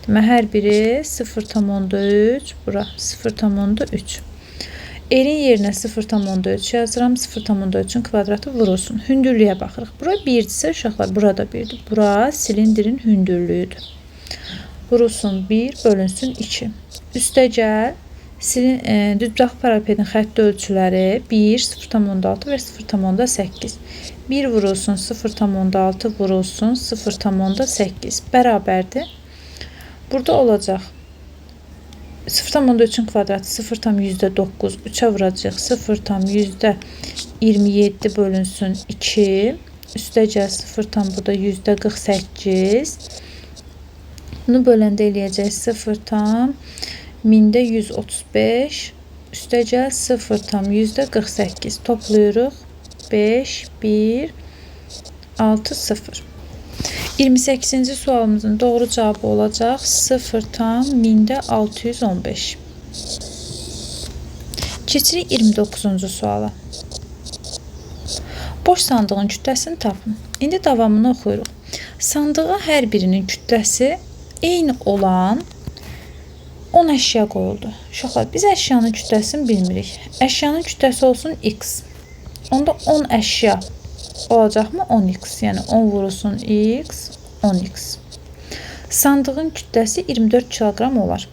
Demək, hər biri 0,3, bura 0,3. R-in yerinə 0,3 yazıram. 0,3-ün kvadratı vurulsun. Hündürlüyə baxırıq. Bura 1-dirsə, uşaqlar, burada 1-dir. Bura silindirin hündürlüyüdür. Vurulsun 1, bölünsün 2. Üstəgəl düzbucaqlı paralelpedin xətti ölçüləri 1, 0,6 və 0,8. 1 vurulsun 0,6 vurulsun 0,8 bərabərdir. Burada olacaq 0,3-ün kvadratı 0,9, 3-ə vuracaq 0,27 bölünsün 2. Üstəgəl 0, burada %48. Bunu böləndə eləyəcək 0,135. Üstəgəl 0,48. Toplayırıq. 5, 1, 6, 0. 28-ci sualımızın doğru cavabı olacaq 0,615. Keçirik 29-cu suala. Boş sandığın kütləsini tapın. İndi davamını oxuyuruq. Sandığa hər birinin kütləsi eyni olan 10 əşya qoyuldu. Uşaqlar, biz əşyanın kütləsini bilmirik. Əşyanın kütləsi olsun x. Onda 10 əşya olacaqmı? 10x. Yəni 10 vurulsun x, 10x. Sandığın kütləsi 24 kiloqram olar.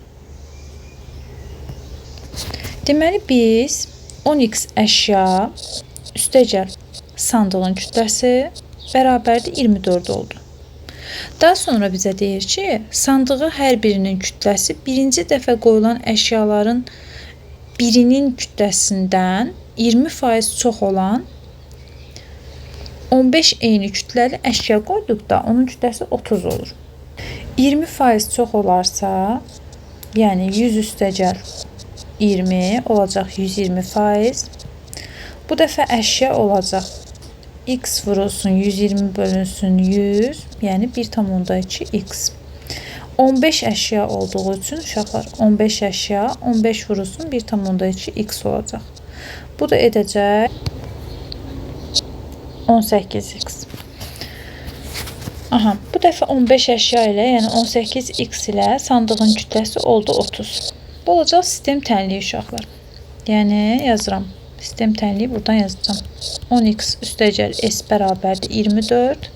Deməli, biz 10x əşya üstəgəl sandığın kütləsi bərabərdir 24 oldu. Daha sonra bizə deyir ki, sandığa hər birinin kütləsi birinci dəfə qoyulan əşyaların Birinin kütləsindən 20% çox olan 15 eyni kütləli əşya qoyduqda onun kütləsi 30 olur. 20% çox olarsa, yəni 100 üstəgəl 20 olacaq 120%. Bu dəfə əşya olacaq x vurulsun 120 bölünsün 100, yəni 1,2 x. 15 əşya olduğu üçün uşaqlar 15 əşya 15 vurulsun 1,2 x olacaq. Bu da edəcək 18x. Aha, bu dəfə 15 əşya ilə, yəni 18x ilə sandığın kütləsi oldu 30. Bu olacaq sistem tənliyi uşaqlar. Yəni yazıram. Sistem tənliyi buradan yazacağam. 10x üstəgəl s bərabərdir 24.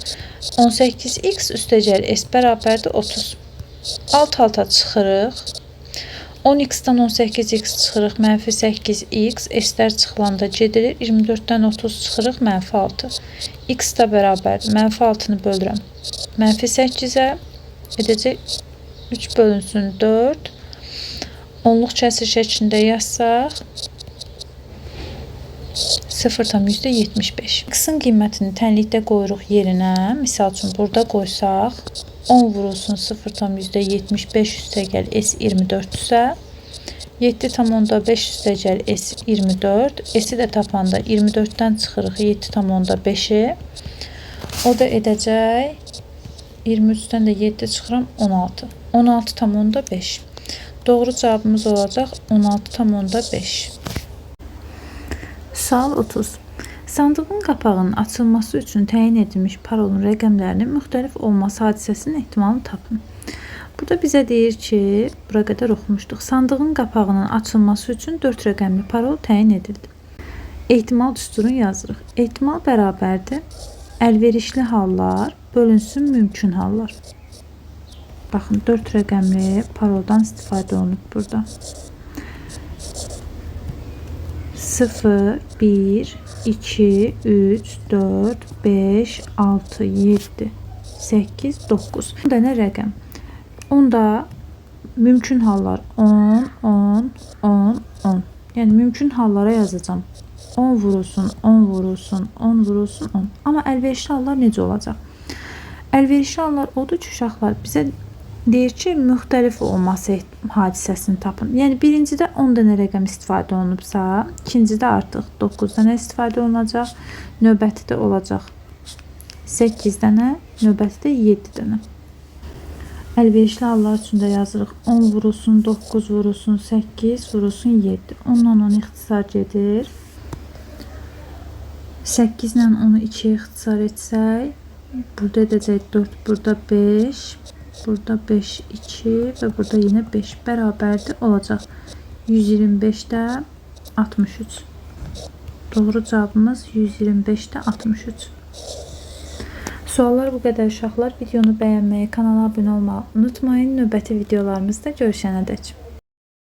18x üstəgəl s bərabərdir 30. Alt-alta çıxırıq. 10x-dən 18x çıxırıq, mənfi 8x. S-lər çıxılanda gedilir. 24-dən 30 çıxırıq, mənfi 6. X da bərabərdir. Mənfi 6-nı bölürəm. Mənfi 8-ə edəcək 3 bölünsün 4. Onluq kəsir şəklində yazsaq 0,75. X-in qiymətini tənlikdə qoyuruq yerinə. Misal üçün burada qoysaq 10 vurulsun 0,75 üstəgəl S 24-dürsə 7,5 üstəgəl S 24. S-i də tapanda 24-dən çıxırıq 7,5-i. O da edəcək 23-dən də 7 çıxıram 16. 16,5. Doğru cavabımız olacaq 16,5. Sual 30. Sandığın qapağının açılması üçün təyin edilmiş parolun rəqəmlərinin müxtəlif olması hadisəsinin ehtimalını tapın. Burada bizə deyir ki, bura qədər oxumuşduq. Sandığın qapağının açılması üçün 4 rəqəmli parol təyin edildi. Ehtimal düsturunu yazırıq. Ehtimal bərabərdir əlverişli hallar bölünsün mümkün hallar. Baxın, 4 rəqəmli paroldan istifadə olunub burada. 0, 1, 2, 3, 4, 5, 6, 7, 8, 9. 10 dənə rəqəm. Onda mümkün hallar 10, 10, 10, 10. Yəni mümkün hallara yazacağam. 10 vurulsun, 10 vurulsun, 10 vurulsun, 10. Amma əlverişli hallar necə olacaq? Əlverişli hallar odur ki, uşaqlar bizə deyir ki, müxtəlif olması hadisəsini tapın. Yəni birincidə 10 dənə rəqəm istifadə olunubsa, ikincidə artıq 9 dənə istifadə olunacaq, növbətidə olacaq 8 dənə, növbətidə 7 dənə. Əlverişli hallar üçün də yazırıq. 10 vurulsun, 9 vurulsun, 8 vurulsun, 7. 10-la 10 ixtisar gedir. 8 ilə 10-u 2-yə ixtisar etsək, burada edəcək 4, burada 5, burada 5, 2 və burada yenə 5 bərabərdir olacaq. 125-də 63. Doğru cavabımız 125-də 63. Suallar bu qədər uşaqlar. Videonu bəyənməyi, kanala abunə olmağı unutmayın. Növbəti videolarımızda görüşənədək.